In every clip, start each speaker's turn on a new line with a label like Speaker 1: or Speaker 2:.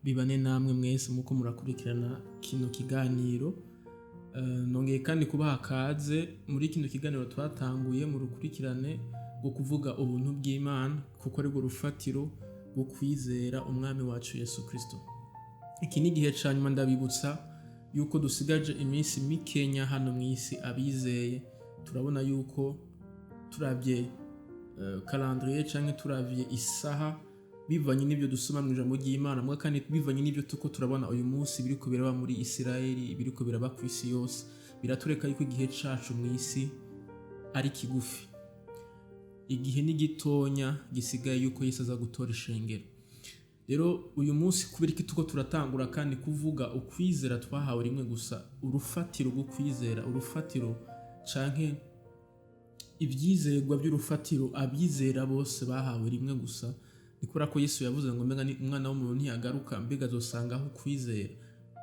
Speaker 1: bibane namwe mwese muko murakurikirana kino kiganiro. Nongeye kandi kubaha kaze muri kino kiganiro twatanguye mu rukurikirane rwo kuvuga ubuntu bw'Imana, kuko aribwo rufatiro rwo kwizera umwami wacu Yesu Kristo. Iki ni igihe ca nyuma. Ndabibutsa yuko dusigaje iminsi mikenya hano mu isi. Abizeye turabona yuko turavye calendrier canke turavye isaha, bivanye n'ibyo dusoma mu ijambo ry'Imana, mbwa kandi bivanye n'ibyo tuko turabona uyu munsi biriko biraba muri Isirayeli, biriko biraba ku isi yose, biratureka yuko igihe cacu mu isi ari kigufi. Igihe ni gitonya gisigaye yuko Yesu aza gutora ishengero. Rero uyu munsi, kubera iki tuko turatangura kandi kuvuga ukwizera twahawe rimwe gusa, urufatiro rwo kwizera, urufatiro canke ivyizerwa by'urufatiro abizera bose bahawe rimwe gusa, ni kubera ko Yesu yavuze ngo: "Mbega ni umwana w'umuntu ntiyagaruka, mbega azosangaho ukwizera?"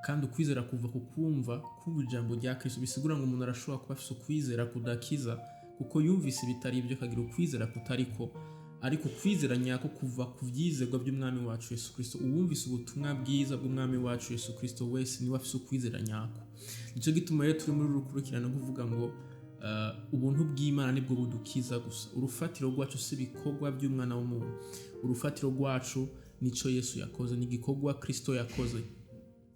Speaker 1: Kandi ukwizera kuva ku kumva, kumva ijambo rya Kristo. Bisigura ngo umuntu arashobora kuba afise ukwizera kudakiza, kuko yumvise ibitari ibyo, akagira ukwizera kutariko. Ariko ukwizera nyako kuva ku vyizerwa by'umwami wacu Yesu Kristo. Uwumvise ubutumwa bwiza bw'umwami wacu Yesu Kristo wese niwe afise ukwizera nyako. Nico gituma rero turi muri uru rukurikirane kuvuga ngo ubuntu bw'Imana nibwo budukiza gusa. Urufatiro rwacu si ibikorwa by'umwana w'umuntu, urufatiro rwacu nico Yesu yakoze, ni igikorwa Kristo yakoze.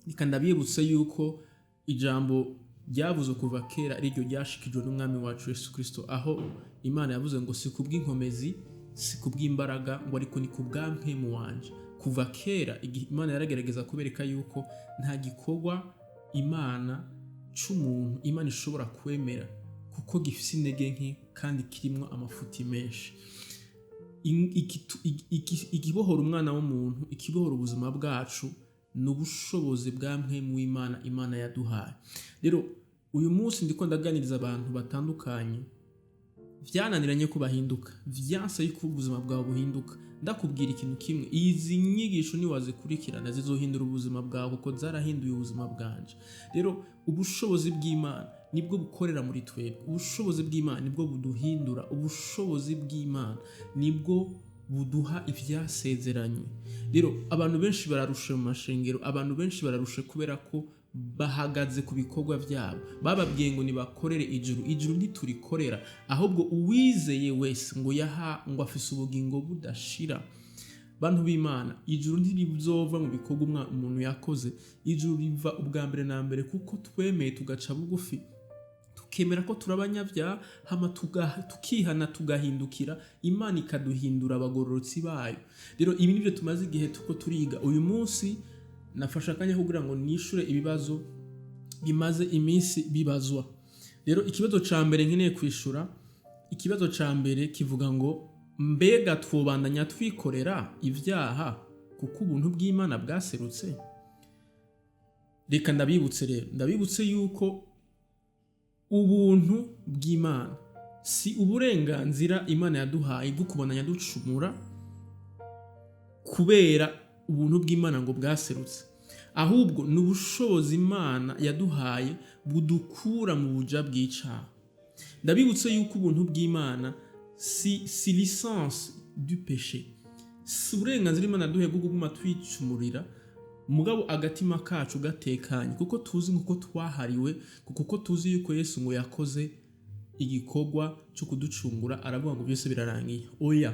Speaker 1: Reka ndabibutse yuko ijambo ryavuze kuva kera ariryo ryashikijwe n'umwami wacu Yesu Kristo, aho Imana yavuze ngo: "Si kubw'inkomezi, si kubw'imbaraga," ngo, "ariko ni kubwa mpwemu wanje." Kuva kera igihe Imana yaragerageza kubereka yuko nta gikorwa Imana c'umuntu Imana ishobora kwemera, kuko gifise intege nke kandi kirimwo amafuti menshi. Ikibohora umwana w'umuntu, ikibohora ubuzima bwacu, ni ubushobozi bwa mpwemu w'Imana Imana yaduhaye. Rero uyu munsi ndiko ndaganiriza abantu batandukanye vyananiranye ko bahinduka, vyanse yuko ubuzima bwawe buhinduka. Ndakubwira ikintu kimwe: izi nyigisho niwazikurikirana zizohindura ubuzima bwawe, kuko zarahinduye ubuzima bwanje. Rero ubushobozi bw'Imana nibwo bukorera muri twebwe, ubushobozi bw'Imana nibwo buduhindura, ubushobozi bw'Imana nibwo buduha ivyasezeranywe. Rero abantu benshi bararushe mu mashengero, abantu benshi bararushe kubera ko bahagaze ku bikorwa byabo. Bababwiye ngo nibakorere ijuru. Ijuru ntiturikorera, ahubwo uwizeye wese ngo yaha ngo afise ubugingo budashira. Bantu b'Imana, ijuru ntirizova mu bikorwa umuntu yakoze. Ijuru riva ubwa mbere na mbere kuko twemeye, tugaca bugufi, tukemera ko turi abanyabyaha, hama tukihana, tugahindukira, Imana ikaduhindura abagororotsi bayo. Rero ibi nibyo tumaze igihe tuko turiga. Uyu munsi nafashe akanya kugira ngo nishure ibibazo bimaze iminsi bibazwa. Rero ikibazo ca mbere nkeneye kwishura, ikibazo ca mbere kivuga ngo: "Mbega twobandanya twikorera ibyaha kuko ubuntu bw'Imana bwaserutse?" Reka ndabibutse rero, ndabibutse yuko ubuntu bw'Imana si uburenganzira Imana yaduhaye bwo kubandanya ducumura kubera ubuntu bw'Imana ngo bwaserutse, ahubwo ni ubushobozi Imana yaduhaye budukura mu buja bw'icaha. Ndabibutse yuko ubuntu bw'Imana si licence du péché, si uburenganzira Imana yaduhaye bwo kuguma twicumurira, mugabo agatima kacu gatekanye, kuko tuzi nkuko twahariwe, kuko tuzi yuko Yesu ngo yakoze igikorwa cyo kuducungura, aravuga ngo: "Byose birarangiye." Oya,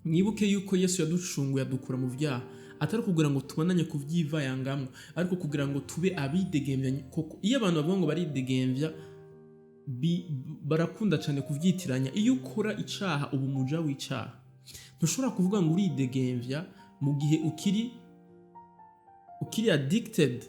Speaker 1: mwibuke yuko Yesu yaducunguye, adukura mu byaha, atari kugira ngo tubandanye kubyivayangamwo, ariko kugira ngo tube abidegemvya koko. Iyo abantu bavuga ngo baridegemvya, barakunda cyane kuvyitiranya. Iyo ukora icaha, uba umuja w'icaha. Ntushobora kuvuga ngo uridegemvya mu gihe ukiri addicted,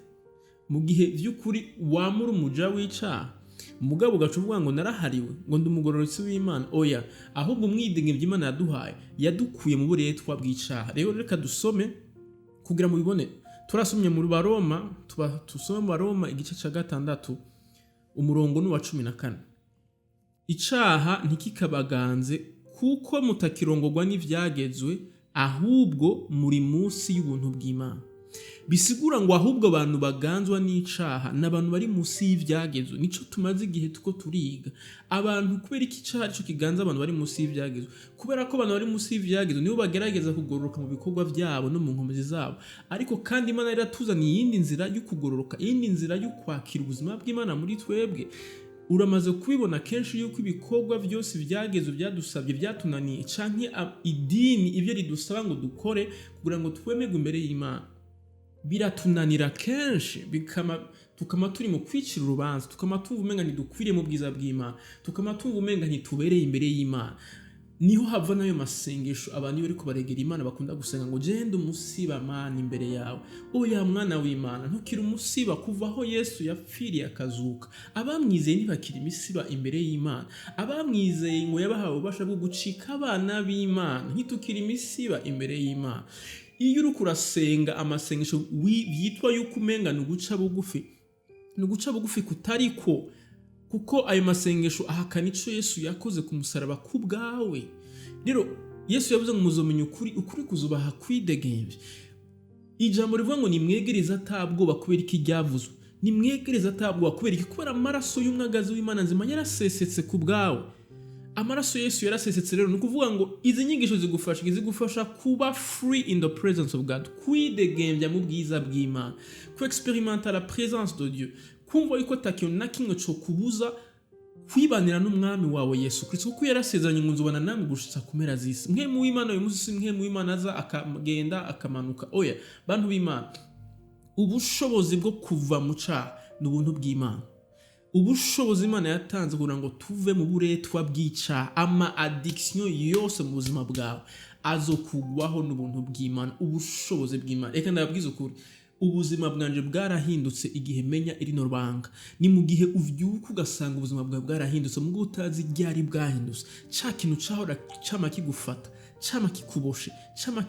Speaker 1: mu gihe vy'ukuri wamura umuja w'icaha, mugabo ugaca uvuga ngo narahariwe, ngo ndi umugororotsi w'Imana. Oya, ahubwo umwidegemvya Imana yaduhaye, yadukuye mu buretwa bw'icaha. Rero reka dusome kugira mubibone. Turasomye mu Baroma, tuba tusome mu Baroma igice ca 6, umurongo ni uwa 14: "Icaha ntikikabaganze, kuko mutakirongorwa n'ivyagezwe, ahubwo muri munsi y'ubuntu bw'Imana." Bisigura ngo ahubwo abantu baganzwa n'icaha ni abantu bari munsi y'ivyagezwe. Nico tumaze igihe tuko turiga. Abantu, kubera iki icaha arico kiganza abantu bari munsi y'ivyagezwe? Kubera ko abantu bari munsi y'ivyagezwe nibo bagerageza kugororoka mu bikorwa vyabo no mu nkomezi zabo. Ariko kandi Imana iratuzaniye iyindi nzira yo kugororoka, iyindi nzira yo kwakira ubuzima bw'Imana muri twebwe. Uramaze kubibona kenshi yuko ibikorwa byose ivyagezwe byadusabye byatunaniye, canke idini ibyo ridusaba ngo dukore kugira ngo twemerwe imbere y'Imana biratunanira kenshi, bikama tukama turi mu kwicira urubanza, tukama tumva umenga ntidukwiriye mu bwiza bw'Imana, tukama tumva umenga ntitubereye imbere y'Imana. Niho hava n'ayo masengesho abantu iyo bariko baregera Imana bakunda gusenga ngo: "Genda umusiba, Mana, imbere yawe." Oya, mwana w'Imana, ntukiri umusiba. Kuva aho Yesu yapfiriye akazuka, abamwizeye ntibakiri imisiba imbere y'Imana. Abamwizeye ngo yabahawe ububasha bwo gucika abana b'Imana. Ntitukiri imisiba imbere y'Imana. Iyo uriko urasenga amasengesho byitwa yuko umenga ni uguca bugufi, ni uguca bugufi kutariko, kuko ayo masengesho ahakana ico Yesu yakoze ku musaraba ku bwawe. Rero Yesu yavuze ngo: "Muzomenya ukuri, ukuri kuzubaha kwidegemvya." Ijambo rivuga ngo nimwegereze atabwoba, kubera iki ryavuzwe? Nimwegereze atabwoba kubera iki? Kubera amaraso y'umwagazi w'Imana nzima yarasesetse ku bwawe. Amaraso Yesu yarasesetse. Rero ni ukuvuga ngo izi nyigisho zigufasha kuba free in the presence of God, kwidegembya mu bwiza bw'Imana, ku experimenta la présence de Dieu, kumva yuko atakintu na kimwe co kubuza kwibanira n'umwami wawe Yesu Kristo, kuko yarasezeranye ngo: "Nzobana namwe gushitsa ku mpera z'isi." Mpwemu w'Imana uyu munsi si Mpwemu w'Imana aza akagenda akamanuka. Oya, bantu b'Imana, ubushobozi bwo kuva mu caha ni ubuntu bw'Imana, ubushobozi Imana yatanze kugira ngo tuve mu buretwa bw'icaha. Ama addiction yose mu buzima bwawe azokugwaho n'ubuntu bw'Imana, ubushobozi bw'Imana. Reka ndababwize ukuri, ubuzima bwanje bwarahindutse igihe menya irino banga. Ni mu gihe uvyuka ugasanga ubuzima bwawe bwarahindutse mugo utazi ryari bwahindutse. Ca kintu cahora cama kigufata, cama kikuboshe, cama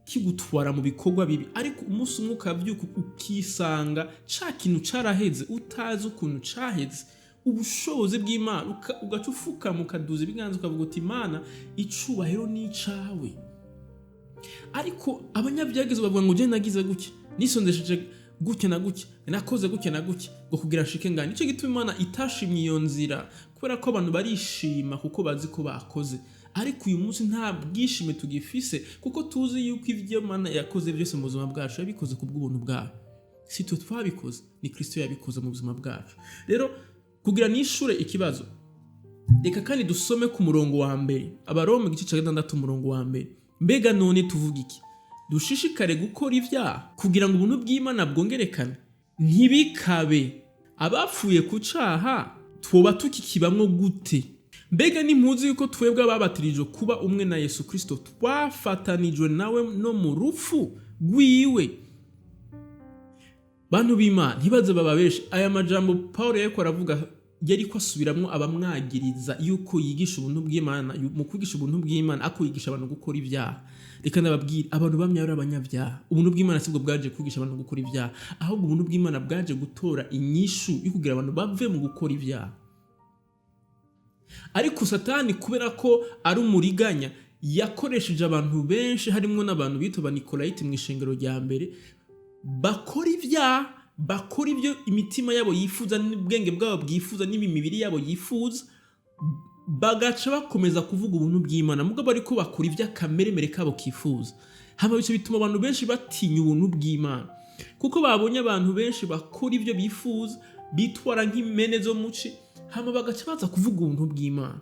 Speaker 1: kigutwara mu bikorwa bibi, ariko umunsi umwe ukavyuka ukisanga ca kintu caraheze, utazi ukuntu caheze. Ubushobozi bw'Imana. Ugaca ufukama, ukaduza ibiganza, ukavuga uti: "Imana, icubahiro ni icawe." Ariko abanyabyageze bavuga ngo: "Je nagize gutya, nisondesheje gutya na gutya, nakoze gutya na gutya ngo kugira nshike ngana." Nicyo gituma Imana itashimye iyo nzira, kubera ko abantu barishima kuko bazi ko bakoze. Ariko uyu munsi nta bwishime tugifise, kuko tuzi yuko ibyo Imana yakoze byose mu buzima bwacu yabikoze ku bw'ubuntu bwayo. Si twe twabikoze, ni Kristo yabikoze mu buzima bwacu. Rero kugira nishure ikibazo, reka kandi dusome ku murongo wa mbere, Abaroma igice cya 6, umurongo wa mbere. Mbega none tuvuga iki? Dushishikare gukora ibyaha kugira ngo ubuntu bw'Imana bwongerekane? Ntibikabe! Abapfuye ku caha twoba tukikibamwo gute? Mbega ntimuzi yuko twebwe ababatirijwe kuba umwe na Yesu Kristo twafatanijwe nawe no mu rupfu rwiwe? Bantu b'Imana, ntibaze bababeshe. Aya majambo Paul yariko aravuga, yariko asubiramwo abamwagiriza yuko yigisha ubuntu bw'Imana. Mu kwigisha ubuntu bw'Imana ako yigisha abantu gukora ibyaha. Reka ndababwira, abantu bamwe ari abanyabyaha. Ubuntu bw'Imana sibwo bwaje kwigisha abantu gukora ibyaha, ahubwo ubuntu bw'Imana bwaje gutora inyishu yo kugira abantu bave mu gukora ibyaha. Ariko Satani, kubera ko ari umuriganya, yakoresheje abantu benshi, harimwo n'abantu bitwa ba Nikolayiti mu ishengero rya mbere, bakora ibyaha, bakora ibyo imitima yabo yifuza n'ubwenge bwabo bwifuza n'imibiri yabo yifuza, bagaca bakomeza kuvuga ubuntu bw'Imana mugabo ariko bakora iby'akameremere kabo kifuza. Hama bice bituma abantu benshi batinya ubuntu bw'Imana, kuko babonye abantu benshi bakora ibyo bifuza, bitwara nk'impene zo muci, hama bagaca baza kuvuga ubuntu bw'Imana.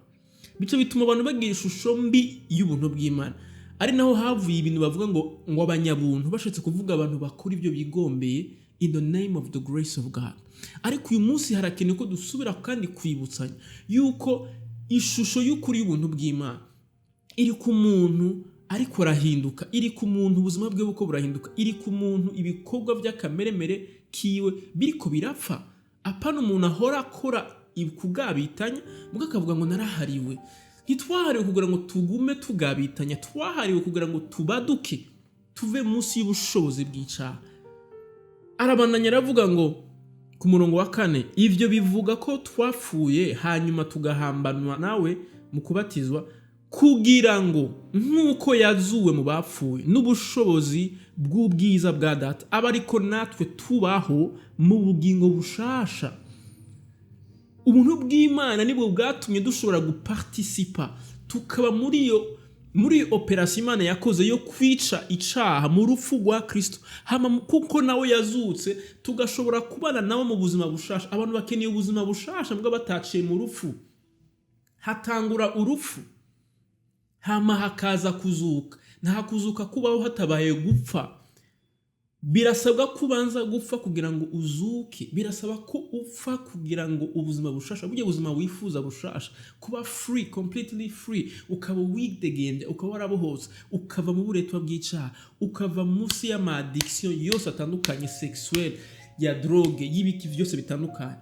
Speaker 1: Bice bituma abantu bagira ishusho mbi y'ubuntu bw'Imana, ari naho havuye ibintu bavuga ngo abanyabuntu, bashatse kuvuga abantu bakora ibyo bigombeye in the name of the grace of God. Ariko uyu munsi harakenewe ko dusubira kandi kwibutsanya yuko ishusho y'ukuri y'ubuntu bw'Imana iri ku muntu ariko arahinduka, iri ku muntu ubuzima bwe buko burahinduka, iri ku muntu ibikorwa by'akameremere kiwe biriko birapfa. Apana umuntu ahora akora kugabitanya mugo akavuga ngo narahariwe. Ntitwahariwe kugira ngo tugume tugabitanya, twahariwe kugira ngo tubaduke, tuve munsi y'ubushobozi bw'icaha. Arabandanya aravuga ngo ku murongo wa 4: "Ivyo bivuga ko twapfuye, hanyuma tugahambanwa nawe mu kubatizwa, kugira ngo nk'uko yazuwe mu bapfuye n'ubushobozi bw'ubwiza bwa Data, aba ariko natwe tubaho mu bugingo bushasha. Ubuntu bw'Imana nibwo bwatumye dushobora guparticipa, tukaba muri iyo opération Imana yakoze yo kwica icaha mu rupfu rwa Kristo, hama kuko nawe yazutse, tugashobora kubana nawe mu buzima bushasha. Abantu bakeneye ubuzima bushasha mbwa bataciye mu rupfu. Hatangura urupfu, hama hakaza kuzuka. Nta kuzuka kubaho hatabaye gupfa. Birasabwa ko ubanza gupfa kugira ngo uzuke. Birasaba ko upfa kugira ngo ubuzima bushasha, burya buzima wifuza bushasha, kuba free, completely free, ukaba widegembya, ukaba warabohotse, ukava mu buretwa bw'icaha, ukava munsi y'ama addiction yose atandukanye, sexuelle, ya drogue, y'ibiki byose bitandukanye.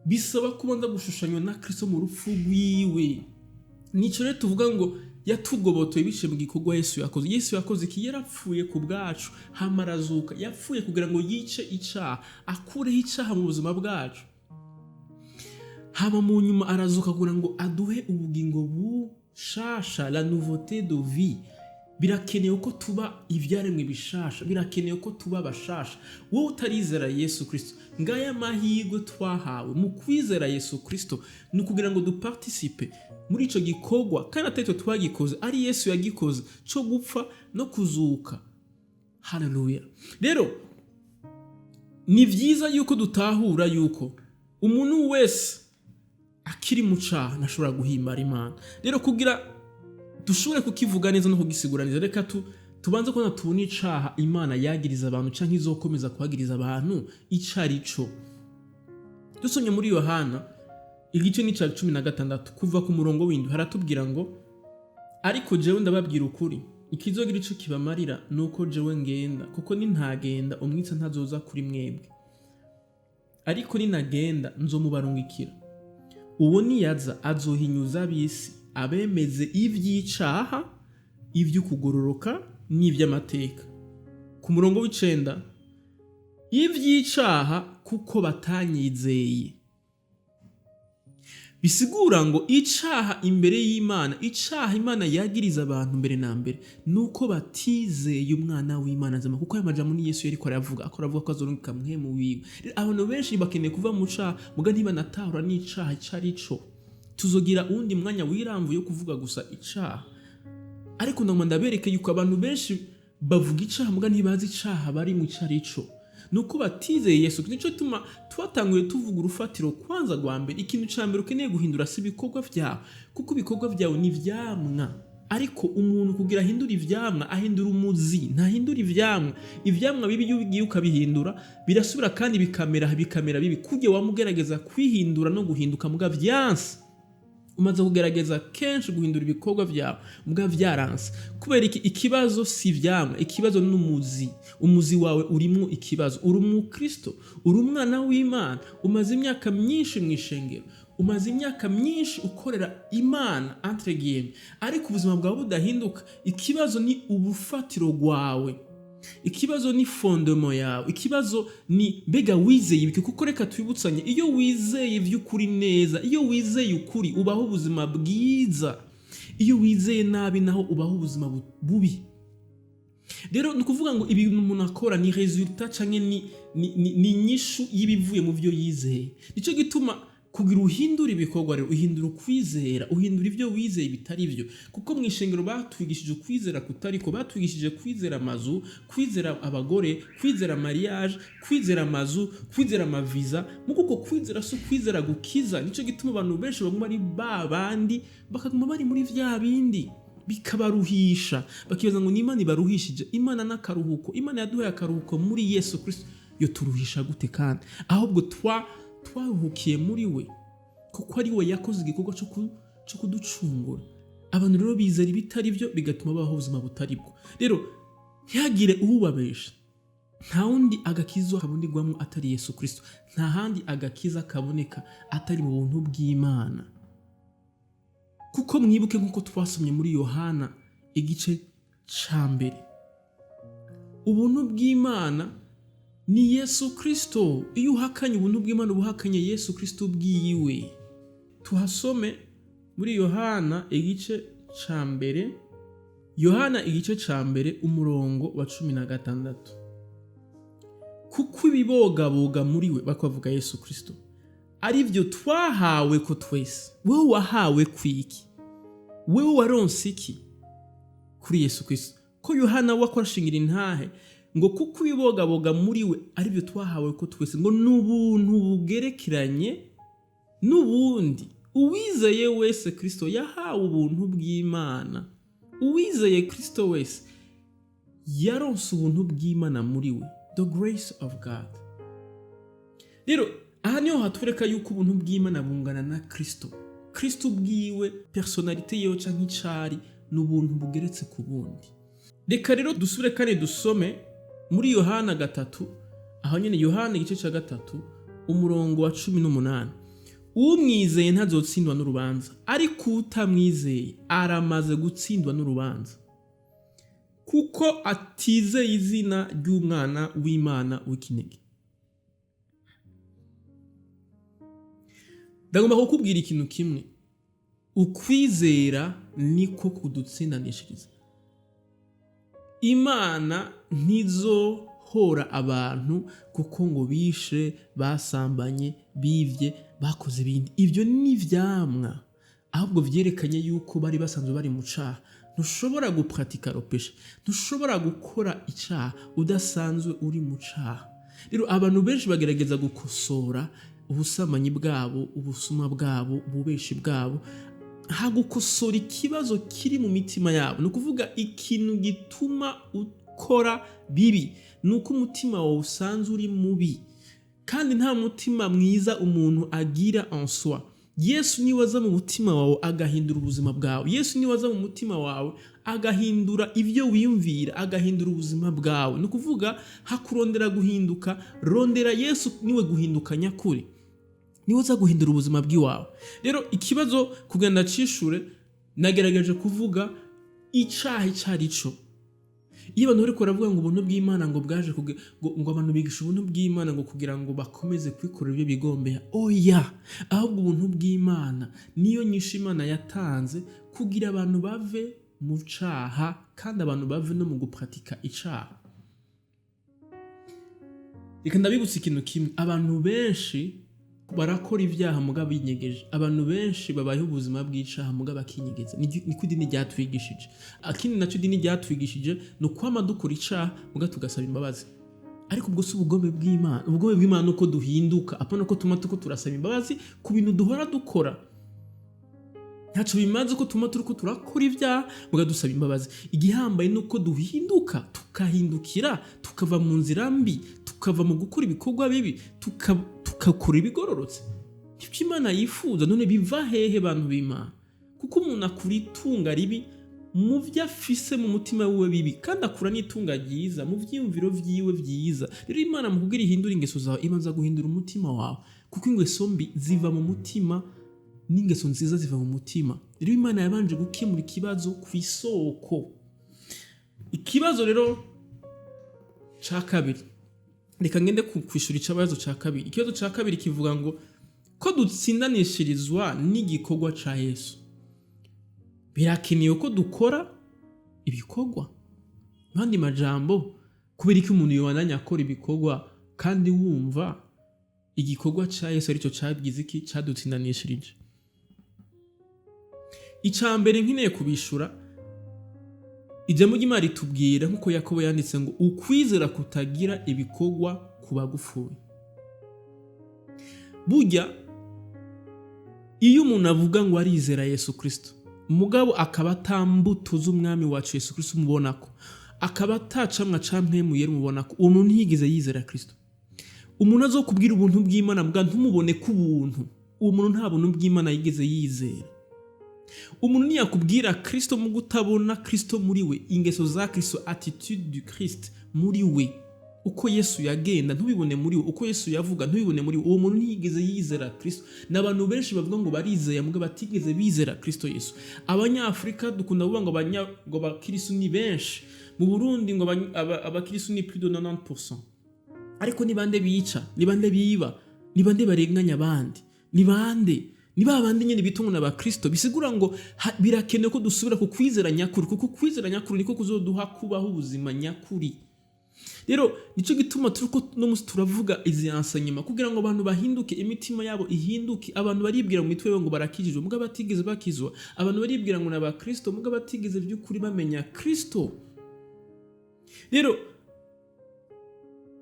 Speaker 1: Bisaba ko ubanza gushushanywa na Kristo mu rupfu rwiwe. Nico rero tuvuga ngo yatugobotoye biciye mu gikorwa Yesu yakoze. Yesu yakoze iki? Yarapfuye ku bwacu, hama arazuka. Yapfuye kugira ngo yice icaha, akureho icaha mu buzima bwacu, hama mu nyuma arazuka kugira ngo aduhe ubugingo bushasha, la nouveauté de vie. Birakenewe ko tuba ibyaremwe bishasha, birakenewe ko tuba bashasha. Wowe utarizera Yesu Kristo, ngaya amahirwe twahawe mu kwizera Yesu Kristo, ni ukugira ngo duparticipe muri ico gikorwa, kandi atari twe twagikoze, ari Yesu yagikoze, co gupfa no kuzuka. Haleluya! Rero ni byiza yuko dutahura yuko umuntu wese akiri mu caha ntashobora guhimbara Imana. Rero kugira dushobore kukivuga neza no kugisigura neza, reka tubanze kubona, tubone icaha Imana yagiriza abantu canke izokomeza kuhagiriza abantu ico ari co. Dusomye muri Yohana igice ni ca 16, kuva ku murongo w'7, haratubwira ngo: "Ariko jewe ndababwira ukuri, ikizogira ico kibamarira nuko jewe ngenda, kuko nintagenda umwitsa ntazoza kuri mwebwe, ariko ninagenda nzomubarungikira. Uwo niyaza azohinyuza ab'isi, abemeze ivy'icaha, ivy'ukugororoka n'ivy'amateka." Ku murongo w'9: "Ivy'icaha, kuko batanyizeye." Bisigura ngo icaha imbere y'Imana, icaha Imana yagiriza abantu mbere na mbere, nuko batizeye Umwana w'Imana nzima, kuko aya majambo ni Yesu yariko aravuga, akora avuga ko azorungika Mpwemu wiwe. Rero abantu benshi bakeneye kuva mu caha, muga ntibanatahura n'icaha ico ari co. Tuzogira uwundi mwanya wiramvuye wo kuvuga gusa icaha, ariko ndaguma ndabereke yuko abantu benshi bavuga icaha muga ntibazi icaha bari mu ico ari co, nuko batizeye Yesu. Nico tuma twatanguye tuvuga urufatiro kwanza rwa mbere. Ikintu ca mbere ukeneye guhindura si ibikorwa vyawe, kuko ibikorwa vyawe ni ivyamwa. Ariko umuntu kugira ahindure ivyamwa, ahindura umuzi, ntahindura ivyamwa. Ivyamwa bibi iyo ugiye ukabihindura, birasubira kandi bikamera bibi. Kurya wamugerageza kwihindura no guhinduka muga vyanse, umaze kugerageza kenshi guhindura ibikorwa vyawe muga vyaranse. Kubera iki? Ikibazo si ivyamwa, ikibazo n'umuzi. Umuzi wawe urimwo ikibazo. Uri umukristo, uri umwana w'Imana, umaze imyaka myinshi mu ishengero, umaze imyaka myinshi ukorera Imana, entre guillemets, ariko ubuzima bwawe budahinduka. Ikibazo ni ubufatiro rwawe, ikibazo ni fondement yawe, ikibazo ni mbega wizeye ibiki? Kuko reka twibutsanye, iyo wizeye iby'ukuri neza, iyo wizeye ukuri, ubaho ubuzima bwiza. Iyo wizeye nabi naho, ubaho ubuzima bubi. Rero ni ukuvuga ngo ibintu umuntu akora ni résultat canke ni inyishu y'ibivuye mu byo yizeye. Nicyo gituma kugira uhindura ibikorwa rero, uhindura ukwizera, uhindura ibyo wizeye bitari byo. Kuko mu ishengero batwigishije ukwizera kutariko. Batwigishije kwizera amazu, kwizera abagore, kwizera mariage, kwizera amazu, kwizera amaviza. Muko uko kwizera si ukwizera gukiza. Nicyo gituma abantu benshi baguma ari ba bandi, bakaguma bari muri vya bindi, bikabaruhisha, bakibaza ngo ni Imana ibaruhishije. Imana n'akaruhuko, Imana yaduhaye akaruhuko muri Yesu Kristo, yo turuhisha gute? Kandi ahubwo twaruhukiye muri we, kuko ari we yakoze igikorwa cyo kuducungura. Abantu rero bizera ibitari byo, bigatuma babaho ubuzima butari bwo. Rero ntihagire uwubabesha, nta wundi agakiza kabonegwamo atari Yesu Kristo, nta handi agakiza kaboneka atari mu buntu bw'Imana. Kuko mwibuke nk'uko twasomye muri Yohana igice ca mbere, ubuntu bw'Imana ni Yesu Kristo. Iyo uhakanye ubuntu bw'Imana, uba uhakanye Yesu Kristo bwiwe. Tuhasome muri Yohana igice ca mbere. Yohana igice ca mbere, umurongo wa 16: "Kuko ibibogaboga muri we," bakavuga Yesu Kristo, "ari byo twahawe ko twese." Wewe wahawe kwiki? Wewe waronse iki kuri Yesu Kristo? Ko Yohana we akorashingira intahe ngo: "Kuko ibibogaboga muri we ari byo twahawe ko twese," ngo ni ubuntu bugerekeranye n'ubundi. Uwizeye wese Kristo yahawe ubuntu bw'Imana. Uwizeye Kristo wese yaronse ubuntu bw'Imana muri we, the grace of God. Rero aha niho hatwereka yuko ubuntu bw'Imana bungana na Kristo. Kristo ubwiwe, personnalité yiwe canke icari, ni ubuntu bugeretse ku bundi. Reka rero dusubire kandi dusome muri Yohana 3, aho nyene, Yohana igice ca 3, umurongo wa 18: "Umwizeye ntazotsindwa n'urubanza, ariko utamwizeye aramaze gutsindwa n'urubanza, kuko atizeye izina ry'Umwana w'Imana w'ikinege." Ndagomba kukubwira ikintu kimwe: ukwizera niko kudutsindanishiriza. Imana ntizohora abantu kuko ngo bishe, basambanye, bivye, bakoze ibindi. Ibyo ni ivyamwa ahubwo vyerekanye yuko bari basanzwe bari mu caha. Ntushobora gupratika le péché, ntushobora gukora icaha udasanzwe uri mu caha. Rero abantu benshi bagerageza gukosora ubusambanyi bwabo, ubusuma bwabo, ububeshi bwabo, hagukosora ikibazo kiri mu mitima yabo. Ni ukuvuga, ikintu gituma ukora bibi ni uko umutima wawe usanzwe uri mubi, kandi nta mutima mwiza umuntu agira en soi. Yesu niwe aza mu mutima wawe agahindura ubuzima bwawe. Yesu niwe aza mu mutima wawe agahindura ibyo wiyumvira, agahindura ubuzima bwawe. Ni ukuvuga, hakurondera guhinduka, rondera Yesu. Niwe guhinduka nyakuri, niwe uza guhindura ubuzima bw'iwawe. Rero ikibazo kugenda cishure, nagerageje kuvuga icaha ico ari cyo. Iyo abantu bariko baravuga ngo ubuntu bw'Imana ngo bwaje ngo abantu bigisha ubuntu bw'Imana ngo kugira ngo bakomeze kwikorera ibyo bigombera, oya. Ahubwo ubuntu bw'Imana niyo nyinshi Imana yatanze kugira abantu bave mu caha, kandi abantu bave no mu gupratika icaha. Reka ndabibutsa ikintu kimwe: abantu benshi barakora ibyaha muga binyegeje. Abantu benshi babayeho ubuzima bw'icaha muga bakinyegeza. Niko idini ryatwigishije. Akindi nacyo idini ryatwigishije ni ukwama dukora icaha muga tugasaba imbabazi. Ariko ubwo si ubugome bw'Imana. Ubugome bw'Imana ni uko duhinduka, apana uko tuma tuko turasaba imbabazi ku bintu duhora dukora. Ntacyo bimaze ko tuma turiko turakora ibyaha muga dusaba imbabazi. Igihambaye ni uko duhinduka, tukahindukira, tukava mu nzira mbi, tukava mu gukora ibikorwa bibi, tukakora ibigororotse. Nibyo Imana yifuza. None biva hehe, bantu b'Imana? Kuko umuntu akura itunga ribi mu byo afise mu mutima wiwe bibi, kandi akura n'itunga ryiza mu vyiyumviro vyiwe vyiza. Rero Imana mu kugira ihindura ingeso zawe, ibanza guhindura umutima wawe, kuko ingeso mbi ziva mu mutima n'ingeso nziza ziva mu mutima. Rero Imana yabanje gukemura ikibazo ku isoko. Ikibazo rero ca kabiri, reka ngende kwishura ikibazo ca kabiri. Ikibazo ca kabiri kivuga ngo: ko dutsindanishirizwa n'igikorwa ca Yesu, birakenewe ko dukora ibikorwa? Mu yandi majambo, kubera iki umuntu yobandanya akora ibikorwa kandi wumva igikorwa ca Yesu aricyo cagize iki, cadutsindanishirije? Ica mbere nkeneye kubishura, ijambo ry'Imana ritubwira nk'uko Yakobo yanditse ngo: "Ukwizera kutagira ibikorwa kuba gupfuye." Burya iyo umuntu avuga ngo arizera Yesu Kristo, mugabo akaba atambuto z'Umwami wacu Yesu Kristo umubona ko, akaba atacamwa ca Mpwemu Yera umubona ko, uwo muntu ntiyigeze yizera Kristo. Umuntu azokubwira ubuntu bw'Imana mbwa ntumubone ko ubuntu, uwo muntu nta buntu bw'Imana yigeze yizera. Umuntu ntiyakubwira Kristo mu kutabona Kristo muri we, ingeso za Kristo, attitude du Christ muri we, uko Yesu yagenda ntubibone muri we, uko Yesu yavuga ntubibone muri we, uwo muntu ntiyigeze yizera Kristo. N'abantu benshi bavuga ngo barizeye mugabo batigeze bizera Kristo Yesu. Abanyafurika dukunda kuvuga ngo abakristo ni benshi mu Burundi, ngo abakristo ni plus de 90%. Ariko ni bande bica? Ni bande biba? Ni bande barenganya abandi? Ni bande? Ni bande bagira nabi? Ni bande? Ni ba bandi nyene bita ngo n'abakristo. Bisigura ngo birakenewe ko dusubira ku kwizera nyakuri, kuko kwizera nyakuri niko kuzoduha kubaho ubuzima nyakuri. Rero nicyo gituma turiko no musi turavuga izi enseignement, kugira ngo abantu bahinduke, imitima yabo ihinduke. Abantu baribwira mu mitwe yabo ngo barakijijwe, mugabo batigeze bakizwa. Abantu baribwira ngo n'abakristo, mugabo batigeze by'ukuri bamenya Kristo. Rero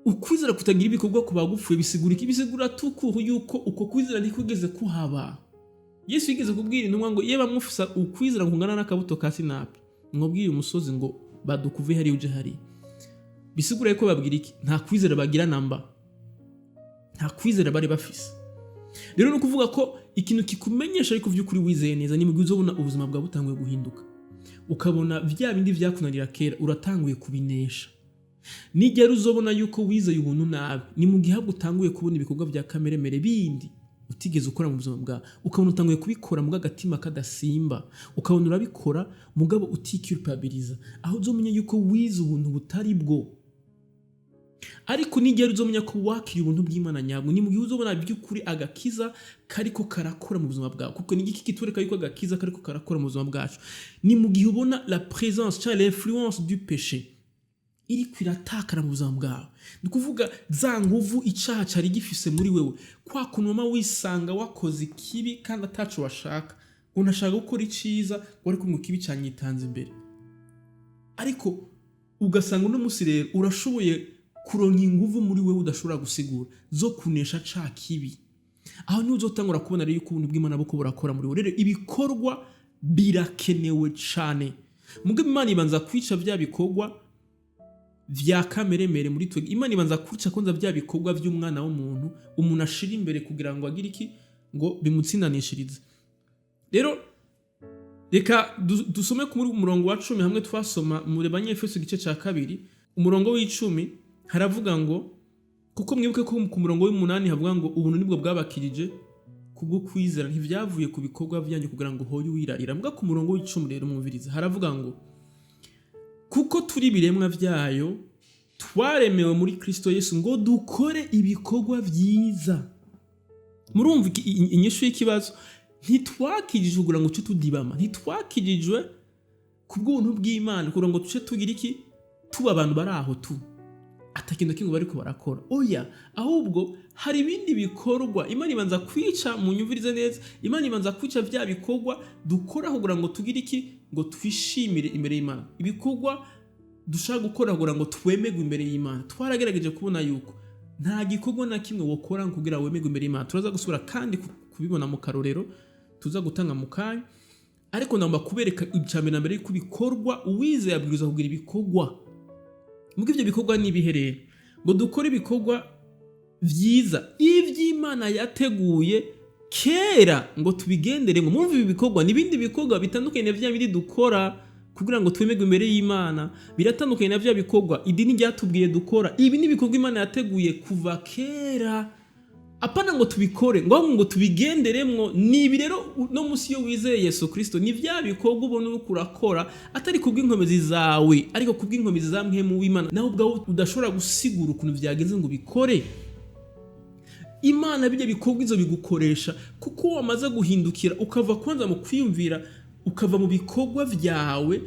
Speaker 1: ukwizera kutagira ibikorwa ku bagupfuye bisigura iki? Bisigura tukuhu yuko uko kwizera ntikwigeze kuhaba. Yesu yigeze kubwira intumwa ngo iyo bamufisa ukwizera kungana n'akabuto ka sinapi, mwobwiye umusozi ngo badukuve hariya uje hariya. Bisigura ko babwira iki? Nta kwizera bagira namba, nta kwizera bari bafise. Rero ni ukuvuga ko ikintu kikumenyesha ariko by'ukuri wizeye neza ni mu gihe uzobona ubuzima bwawe butanguye guhinduka, ukabona bya bindi byakunanira kera uratanguye kubinesha. Nigera uzobona yuko wizeye ubuntu nabi ni mu gihe ahubwo utanguye kubona ibikorwa bya kameremere bindi utigeze ukora mu buzima bwawe, ukabona utanguye kubikora muga agatima kadasimba, ukabona urabikora mugabo uticulpabiliza. Aho uzomenya yuko wize ubuntu butari bwo. Ariko nigera uzomenya ko wakiriye ubuntu bw'Imana nyabwo ni mu gihe uzobona by'ukuri agakiza kariko karakora mu buzima bwawe. Kuko ni igiki kitwereka yuko agakiza kariko karakora mu buzima bwacu? Ni mu gihe ubona la présence cyangwa l'influence du péché iriko iratakara mu buzima bwawe. Ni ukuvuga za nguvu icaha cari gifise muri wewe, kwa kuntu wama wisanga wakoze ikibi kandi ataco washaka, ngo ntashaka gukora iciza ngo ariko ngo ikibi canyitanze imbere. Ariko ugasanga uno musi rero urashoboye kuronka inguvu muri wewe udashobora gusigura zo kunesha ca kibi. Aho niho uzotangura kubona rero yuko ubuntu bw'Imana buko burakora muri wewe. Rero ibikorwa birakenewe cane, mugabo Imana ibanza kwica vya bikorwa vya kameremere muri twe. Imana ibanza kwica konza vya bikorwa vy'umwana w'umuntu, umuntu ashira imbere kugira ngo agire iki? Ngo bimutsindanishirize. Rero reka dusome kuri umurongo wa 10 hamwe twasoma mu Banyefeso igice ca 2, umurongo w'10. Haravuga ngo, kuko mwibuke ko ku murongo w'8 havuga ngo ubuntu nibwo bwabakirije kubwo kwizera, ntivyavuye ku bikorwa vyanyu kugira ngo hoye wirarira. Mbwa ku murongo w'10 rero mwumviriza, haravuga ngo kuko turi ibiremwa vyayo, twaremewe muri Kristo Yesu ngo dukore ibikorwa vyiza. Murumva inyishu y'ikibazo? Ntitwakijijwe kugira ngo tuce tudibama, ntitwakijijwe ku bw'ubuntu bw'Imana kugira ngo tuce tugira iki? Tuba abantu bari aho tu atakintu kimwe bariko barakora. Oya, ahubwo hari ibindi bikorwa Imana ibanza kwica. Munyumvirize neza, Imana ibanza kwica vya bikorwa dukora kugira ngo tugire iki? Ngo twishimire imbere y'Imana, ibikorwa dushaka gukora kugira ngo twemerwe imbere y'Imana. Twaragerageje kubona yuko nta gikorwa na kimwe wokora kugira wemerwe imbere y'Imana. Turaza gusubira kandi kubibona mu karorero tuza gutanga mu kanya, ariko ndagomba kubereka icya mbere na mbere yuko ibikorwa, uwizeye abwirizwa kugira ibikorwa. Mugo ivyo bikorwa ni ibihe rero? Ngo dukore ibikorwa vyiza ivy'Imana yateguye kera ngo tubigendere. Ngo mumve, ibi bikorwa n'ibindi bikorwa bitandukanye na vya bindi dukora kugira ngo twemerwe imbere y'Imana, biratandukanye na vya bikorwa idini ryatubwiye dukora. Ibi ni ibikorwa Imana yateguye kuva kera, apana ngo tubikore, ngo ahubwo ngo tubigenderemwo. Ni ibi rero no musi iyo wizeye Yesu Kristo, ni vya bikorwa ubona uriko urakora atari kubw'inkomezi zawe, ariko kubw'inkomezi za mpwemu w'Imana, nawe ubwawe udashobora gusigura ukuntu vyagenze ngo ubikore. Imana bijya bikorwa izo bigukoresha kuko wamaze guhindukira, ukava kwanza mu kwiyumvira, ukava mu bikorwa vyawe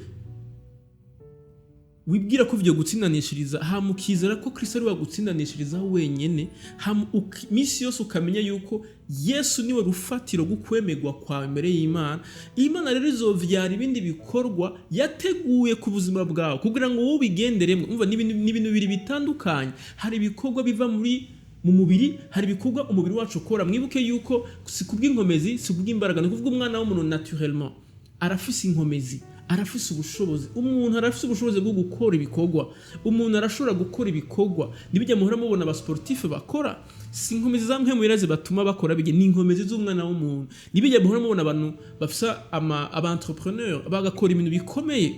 Speaker 1: wibwira ko vyo gutsindanishiriza, hama ukizera ko Kristo ari we wagutsindanishiriza wenyene. Hama misi yose ukamenya yuko Yesu niwe rufatiro rw'ukwemerwa kwawe imbere y'Imana. Imana rero izovyara ibindi bikorwa yateguye ku buzima bwawe kugira ngo wowe ubigenderemwo. Umva, ni ibintu bibiri bitandukanye. Hari ibikorwa biva muri mu mubiri, hari ibikorwa umubiri wacu ukora. Mwibuke yuko si kubw'inkomezi, si kubw'imbaraga. Ni ukuvuga umwana w'umuntu naturellement arafise inkomezi, arafise ubushobozi. Umuntu arafise ubushobozi bwo gukora ibikorwa, umuntu arashobora gukora ibikorwa. Nibijya muhora mubona abasportif bakora, si inkomezi za mpwemu yera zibatuma bakora bijya, ni inkomezi z'umwana w'umuntu. Nibijya muhora mubona abantu bafise ama aba entrepreneur bagakora ibintu bikomeye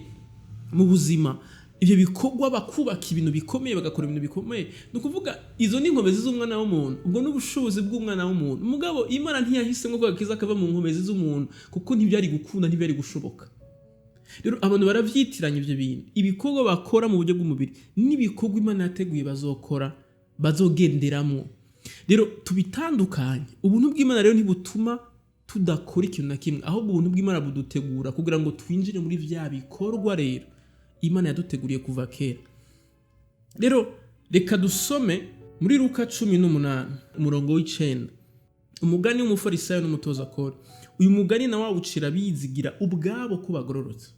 Speaker 1: mu buzima, ibyo bikorwa bakubaka ibintu bikomeye, bagakora ibintu bikomeye. Ni ukuvuga izo ni inkomezi z'umwana w'umuntu, ubwo ni ubushobozi bw'umwana w'umuntu. Mugabo Imana ntiyahisemo ko agakiza kava mu nkomezi z'umuntu, kuko ntibyari gukunda, ntibyari gushoboka. Rero abantu baravyitiranya ivyo bintu, ibikorwa bakora mu buryo bw'umubiri n'ibikorwa Imana yateguye bazokora, bazogenderamwo. Rero tubitandukanye. Ubuntu bw'Imana rero ntibutuma Tudakora ikintu na kimwe, ahubwo ubuntu bw'Imana budutegura kugira ngo twinjire muri vya bikorwa rero Imana yaduteguriye kuva kera. Rero reka dusome muri Luka 18, umurongo w'9, umugani w'umufarisayo n'umutoza kori. Uyu mugani nawe wawucira bizigira ubwabo ko bagororotse.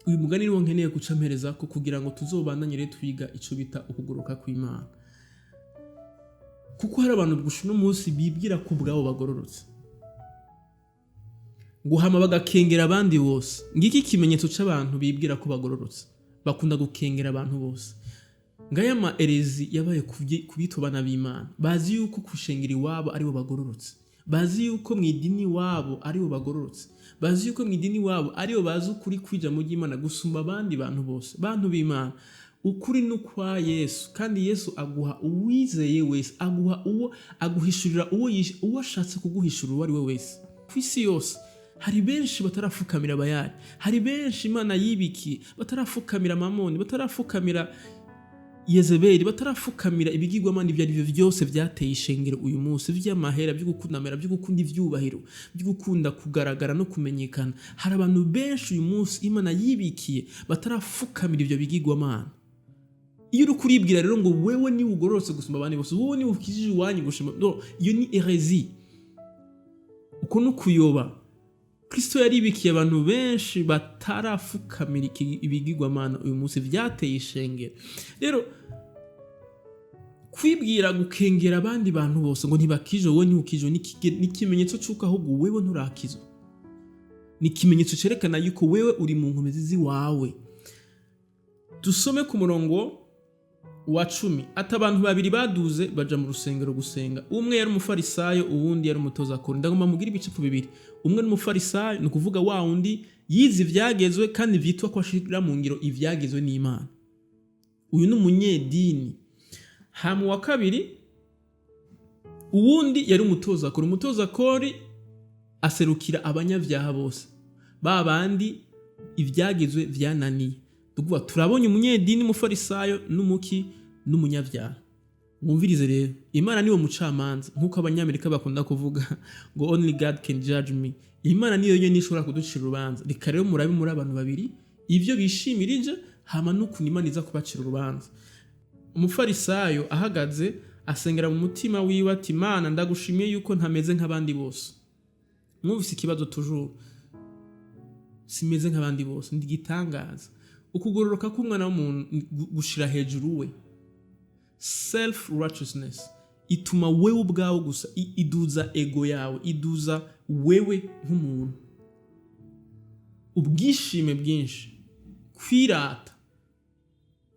Speaker 1: Uyu mugani niwo nkeneye guca mpereza ko kugira ngo tuzobandanye rero twiga ico bita ukugoroka kw'Imana, kuko hari abantu gusa uno munsi bibwira ko ubwabo bagororotse, guhama bagakengera abandi bose. Ngiki ikimenyetso c'abantu bibwira ko bagororotse: bakunda gukengera abantu bose. Ngaya ma hérésies yabaye kubitwa abana b'Imana. Bazi yuko kushengera iwabo aribo bagororotse, bazi yuko mu idini iwabo aribo bagororotse, bazi yuko mu idini iwabo aribo bazi ukuri kw'ijambo ry'Imana gusumba abandi bantu bose. Bantu b'Imana, ukuri ni ukwa Yesu, kandi Yesu aguha uwizeye wese, aguha uwo aguhishurira uwo ashatse kuguhishurira uwo ari we wese. Ku isi yose hari benshi batarafukamira Bayali, hari benshi Imana yibikiye batarafukamira Mamoni, batarafukamira Yezebeli, batarafukamira ibigirwamana ibyo ari byo byose byateye ishengero uyu munsi, vy'amahera, byo gukunda amahera, byo gukunda ivyubahiro, byo gukunda kugaragara no kumenyekana. Hari abantu benshi uyu munsi Imana yibikiye batarafukamira ivyo bigirwamana. Iyo uri kuribwira rero ngo wewe niwe ugororotse gusumba abandi bose, wowe niwe ukijije iwanyu gusumba, no, iyo ni hérésie, uko ni ukuyoba. Kristo yaribikiye abantu benshi batarafukamira ibigirwamana uyu munsi vyateye ishengero. Rero kwibwira gukengera abandi bantu bose ngo ntibakije, wowe ntiwukije, ni ikimenyetso c'uko ahubwo wewe nturakizwa. Ni ikimenyetso cerekana yuko wewe uri mu nkomezi z'iwawe. Dusome ku murongo wa 10. Ati: "Abantu babiri baduze baja mu rusengero gusenga. Umwe yari umufarisayo, uwundi yari umutoza kori." Ndagomba mugire ibicapo bibiri. Umwe ni umufarisayo, ni ukuvuga wa wundi yize ivyagezwe kandi vyitwa ko ashira mu ngiro ivyagezwe n'Imana. Uyu ni umunyedini. Hama uwa kabiri, uwundi yari umutoza kori. Umutoza kori aserukira abanyabyaha bose, ba bandi ivyagezwe vyananiye. Tukuvuga turabonye umunyedini umufarisayo n'umuki n'umunyabyaha. Mwumvirize rero, Imana niwe mucamanza, nk'uko Abanyamerika bakunda kuvuga ngo "Only God can judge me." Imana niyo yonyine ishobora kuducira urubanza. Reka rero murabe muri abantu babiri ivyo bishimirije, hama n'ukuntu Imana iza kubacira urubanza. Umufarisayo ahagaze asengera mu mutima wiwe ati: "Imana, ndagushimiye yuko ntameze nk'abandi bose." Mwumvise ikibazo toujours: simeze nk'abandi bose, ndi igitangaza. Ukugororoka k'umwana w'umuntu gushira hejuru we, self righteousness ituma wewe ubwawe gusa iduza ego yawe, iduza wewe nk'umuntu, ubwishime bwinshi, kwirata,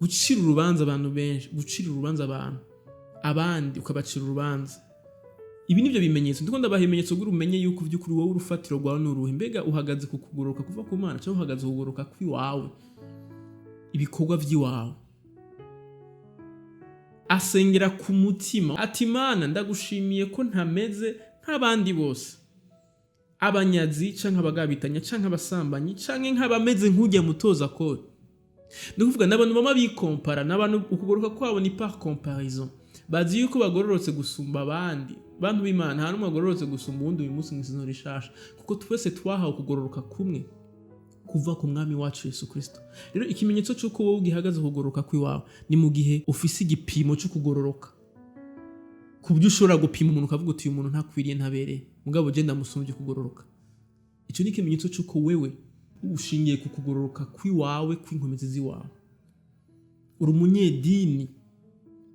Speaker 1: gucira urubanza abantu benshi, gucira urubanza abantu abandi, ukabacira urubanza. Ibi nivyo bimenyetso ndiko ndabaha, ibimenyetso kugira umenye yuko vy'ukuri wowe urufatiro rwawe ni uruhe. Mbega uhagaze ku kugororoka kuva ku Mana, cyangwa uhagaze ku kugororoka kw'iwawe, ibikorwa vy'iwawe? Asengera ku mutima ati: "Mana, ndagushimiye ko ntameze nk'abandi bose, abanyazi canke abagabitanya canke abasambanyi canke nk'abameze nk'ujya mutoza kori." Ni ukuvuga n'abantu bama bikompara, n'abantu ukugoroka kwabo ni par comparaison. Bazi yuko bagororotse gusumba abandi. Bantu b'Imana, nta n'umwe agororotse gusumba uwundi uyu munsi mw'isezerano rishasha, kuko twese twahawe ukugororoka kumwe kuva ku Mwami wacu Yesu Kristo. Rero ikimenyetso cy'uko wowe ugihagaze kugororoka kw'iwawe ni mu gihe ufise igipimo cyo kugororoka, ku buryo ushobora gupima umuntu ukavuga uti: "Uyu muntu ntakwiriye, ntabereye, mugabo je ndamusumbye kugororoka." Icyo ni ikimenyetso cy'uko wewe ushingiye ku kugororoka kw'iwawe, kw'inkomezi z'iwawe. Uri umunyedini,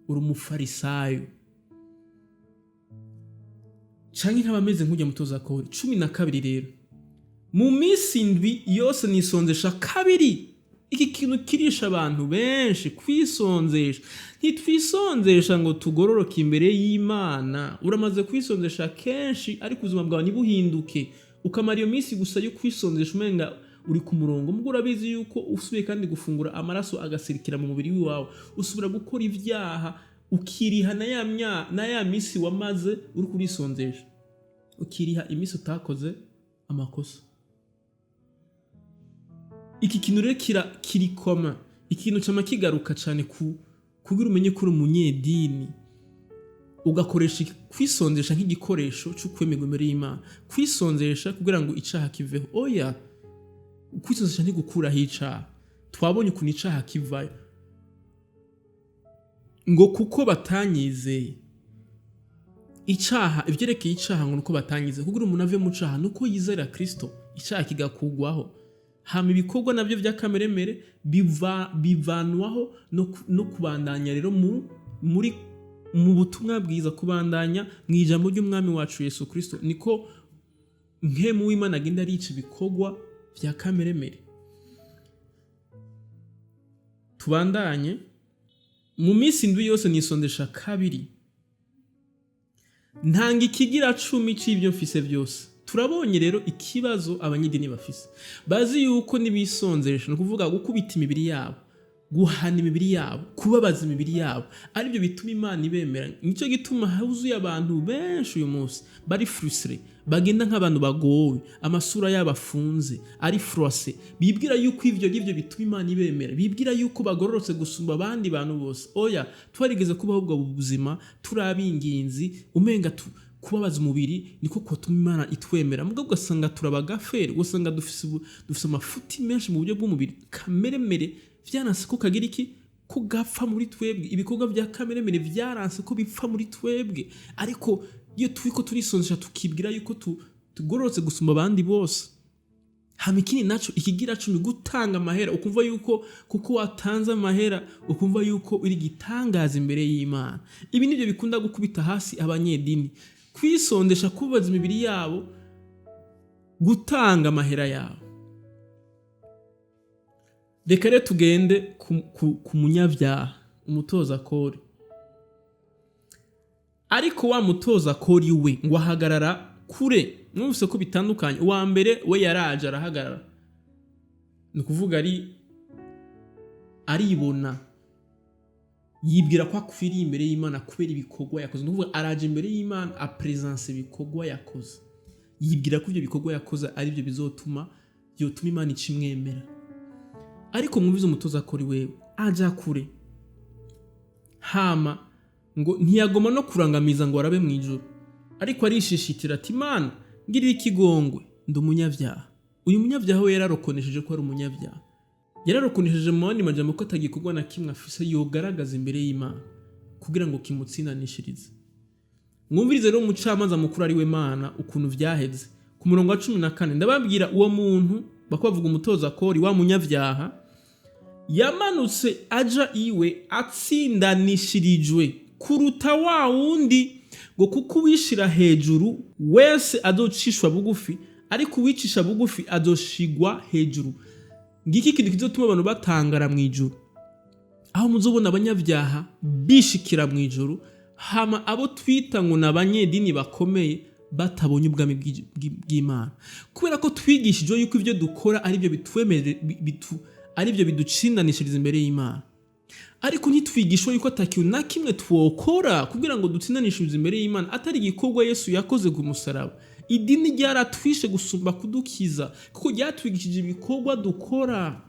Speaker 1: uri umufarisayo canke nk'abameze nk'ujya mutoza kori. 12 rero: "Mu minsi 7 yose nisonzesha kabiri." Iki kintu kirisha abantu benshi, kwisonzesha. Ntitwisonzesha ngo tugororoke imbere y'Imana. Uramaze kwisonzesha kenshi ariko ubuzima bwawe ntibuhinduke, ukamara iyo minsi gusa yo kwisonzesha umenga uri ku murongo, mubwo urabizi yuko usubiye kandi gufungura, amaraso agasirikira mu mubiri wawe, usubira gukora ibyaha, ukiriha na ya minsi wamaze uri kurisonzesha, ukiriha iminsi utakoze amakosa. Iki kintu rero kirikoma ikintu cama kigaruka cyane ku kugira umenye ko uri umunyedini. Ugakoresha kwisonzesha nk'igikoresho cyo kwemerwa imbere y'Imana, kwisonzesha kugira ngo icaha kiveho. Oya, kwisonzesha ntigukuraho icaha. Twabonye ukuntu icaha kivayo. Ngo kuko batanyizeye. Icaha, ivyerekeye icaha, ngo nuko batanyizeye. Kugira umuntu ave mu caha nuko yizera Kristo, icaha kigakugwaho, hama ibikorwa navyo vya kameremere bivanwaho no kubandanya rero mu butumwa bwiza, kubandanya mu ijambo ry'Umwami wacu Yesu Kristo. Niko Mpwemu w'Imana agenda arica ibikorwa vya kameremere. Tubandanye. Mu minsi 7 yose nisondesha kabiri, ntanga ikigira cumi c'ibyo mfise byose. Turabonye rero ikibazo abanyidini bafise. Bazi yuko nibisonzesha, ni ukuvuga gukubita imibiri yabo, guhana imibiri yabo, kubabaza imibiri yabo, aribyo bituma Imana ibemera. Nicyo gituma huzuye abantu benshi uyu munsi bari frustrés, bagenda nk'abantu bagowe, amasura yabo afunze, ari froissé. Bibwira yuko ivyo ngivyo bituma Imana ibemera, bibwira yuko bagororotse gusumba abandi bantu bose. Oya, twarigeze kubaho ubwo buzima, turi abinginzi, umenga kubabaza umubiri niko kotuma Imana itwemera. Mugabo ugasanga turabagafere, ugasanga dufise amafuti menshi mu buryo bw'umubiri. Kameremere vyaranse ko kagira iki, ko gapfa muri twebwe. Ibikorwa vya kameremere vyaranse ko bipfa muri twebwe. Ariko iyo turiko turisonzesha, tukibwira yuko tugororotse gusumba abandi bose. Hama ikindi naco, ikigira cumi, gutanga amahera, ukumva yuko kuko watanze amahera, ukumva yuko uri gitangaza imbere y'Imana. Ibi nivyo bikunda gukubita hasi abanyedini: kwisondesha, kubaza imibiri yabo, gutanga amahera yabo. Reka rero tugende ku munyabyaha, umutoza kori. Ariko wa mutoza kori we ngo ahagarara kure. Mwumvise ko bitandukanye. Uwa mbere we yaraje arahagarara, ni ukuvuga aribona, yibwira ko akwiriye imbere y'Imana kubera ibikorwa yakoze. Ni ukuvuga araje imbere y'Imana, apresenta ibikorwa yakoze, yibwira ko ibyo bikorwa yakoze ari byo bizotuma byotuma Imana icimwemera. Ariko mwumvize umutoza kori wewe aja kure, hama ngo ntiyagoma no kurangamiza ngo arabe mu ijuru, ariko arishishitira ati: "Imana, ngirira ikigongwe, ndi umunyabyaha." Uyu munyabyaha we yararokonesheje ko ari umunyabyaha, yararokonesheje mu yandi majambo ko atagikorwa na kimwe afise yogaragaza imbere y'Imana kugira ngo kimutsindanishirize. Mwumvirize rero umucamanza mukuru, ari we Mana, ukuntu vyaheze ku murongo wa 14: "Ndababwira, uwo muntu," bako bavuga umutoza kori, wa munyabyaha, "yamanutse aja iwe atsindanishirijwe kuruta wa wundi, ngo kuko uwishira hejuru wese azocishwa bugufi, ariko uwicisha bugufi azoshigwa hejuru." Ngiki ikintu kizotuma abantu batangara mu ijuru, aho muzobona abanyabyaha bishikira mu ijuru, hama abo twita ngo ni abanyedini bakomeye batabonye ubwami bw'Imana, kubera ko twigishijwe yuko ibyo dukora ari byo bitwemere, ari byo biducindanishiriza imbere y'Imana. Ariko ntitwigishwe yuko atakintu na kimwe twokora kugira ngo dutsindanishirize imbere y'Imana atari igikorwa Yesu yakoze ku musaraba. Idini ryaratwishe gusumba kudukiza, kuko ryatwigishije ibikorwa dukora,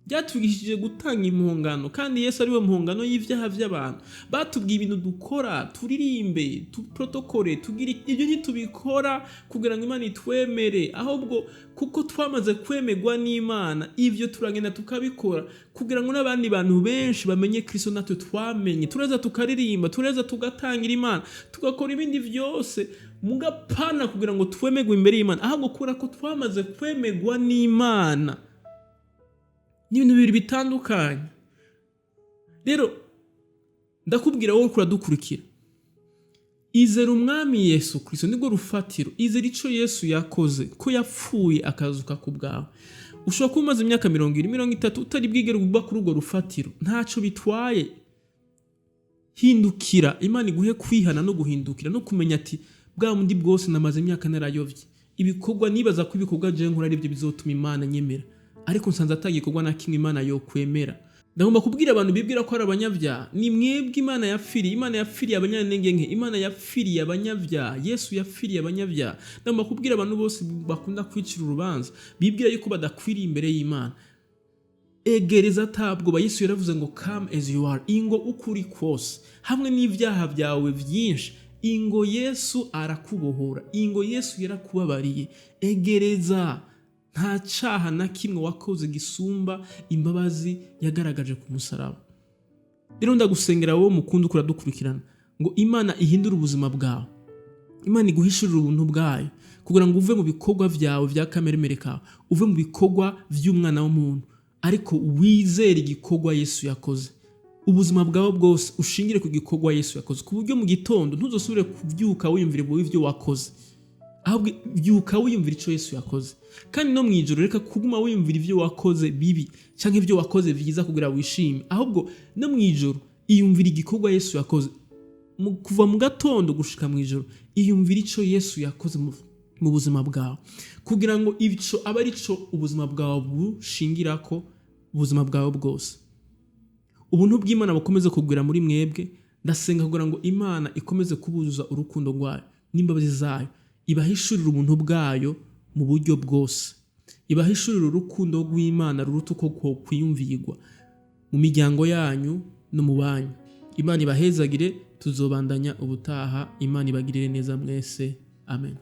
Speaker 1: ryatwigishije gutanga impongano, kandi Yesu ari we mpongano y'ibyaha by'abantu. Batubwiye ibintu dukora, turirimbe, tuprotokore, tugire ibyo. Ntitubikora kugira ngo Imana itwemere, ahubwo kuko twamaze kwemerwa n'Imana, ibyo turagenda tukabikora kugira ngo n'abandi bantu benshi bamenye Kristo natwe twamenye. Tureza tukaririmba, tureza tugatangira Imana, tugakora ibindi byose mugapana kugira ngo twemerwe imbere y'Imana, ahubwo kubera ko twamaze kwemerwa n'Imana. Ni ibintu bibiri bitandukanye. Rero ndakubwira wowe uradukurikira, izera Umwami Yesu Kristo, nibwo rufatiro. Izera icyo Yesu yakoze, ko yapfuye akazuka ku bwawe. Ushobora kuba umaze imyaka 20, 30 utari bwigere uba kuri urwo rufatiro, ntacyo bitwaye. Hindukira, Imana iguhe kwihana no guhindukira no kumenya ati: "Bwa bundi bwose namaze imyaka narayovye. Ibikorwa nibaza ko ibikorwa je nkora aribyo bizotuma Imana nyemera, ariko nsanze atagikorwa na kimwe Imana yokwemera." Ndagomba kubwira abantu bibwira ko ari abanyabyaha: ni mwebwe Imana yapfiriye. Imana yapfiriye abanyantege nke, Imana yapfiriye abanyabyaha, Yesu yapfiriye abanyabyaha. Ndagomba kubwira abantu bose bakunda kwicira urubanza, bibwira yuko badakwiriye imbere y'Imana. Egereza atabwoba. Yesu yaravuze ngo: "Come as you are", ingo uko uri kose, hamwe n'ibyaha byawe byinshi. Ingo, Yesu arakubohora. Ingo, Yesu yarakubabariye. Egereza, nta caha na kimwe wakoze gisumba imbabazi yagaragaje ku musaraba. Rero ndagusengera wowe mukunda ukuradukurikirana, ngo Imana ihindure ubuzima bwawe, Imana iguhishurire ubuntu bwayo, kugira ngo uve mu bikorwa byawe bya kameremere kawe, uve mu bikorwa by'umwana w'umuntu, ariko wizere igikorwa Yesu yakoze. Ubuzima bwawe bwose ushingire ku gikorwa Yesu yakoze, ku buryo mu gitondo ntuzosubire kubyuka wiyumvira ibyo wakoze, ahubwo byuka wiyumvira icyo Yesu yakoze. Kandi no mu ijoro, reka kuguma wiyumvira ibyo wakoze bibi cyangwa ibyo wakoze byiza kugira wishime, ahubwo no mu ijoro iyumvira igikorwa Yesu yakoze. Kuva mu gatondo gushika mu ijoro, iyumvira icyo Yesu yakoze mu buzima bwawe, kugira ngo ico abe ari cyo ubuzima bwawe bushingirako ubuzima bwawe bwose. Ubuntu bw'Imana bukomeze kugwira muri mwebwe. Ndasenga kugira ngo Imana ikomeze kubuzuza urukundo rwayo n'imbabazi zayo, ibahishurire ubuntu bwayo mu buryo bwose, ibahishurire urukundo rw'Imana ruruta uko kwiyumvirwa mu miryango yanyu no mu banyu. Imana ibahezagire. Tuzobandanya ubutaha. Imana ibagirire neza mwese. Amen.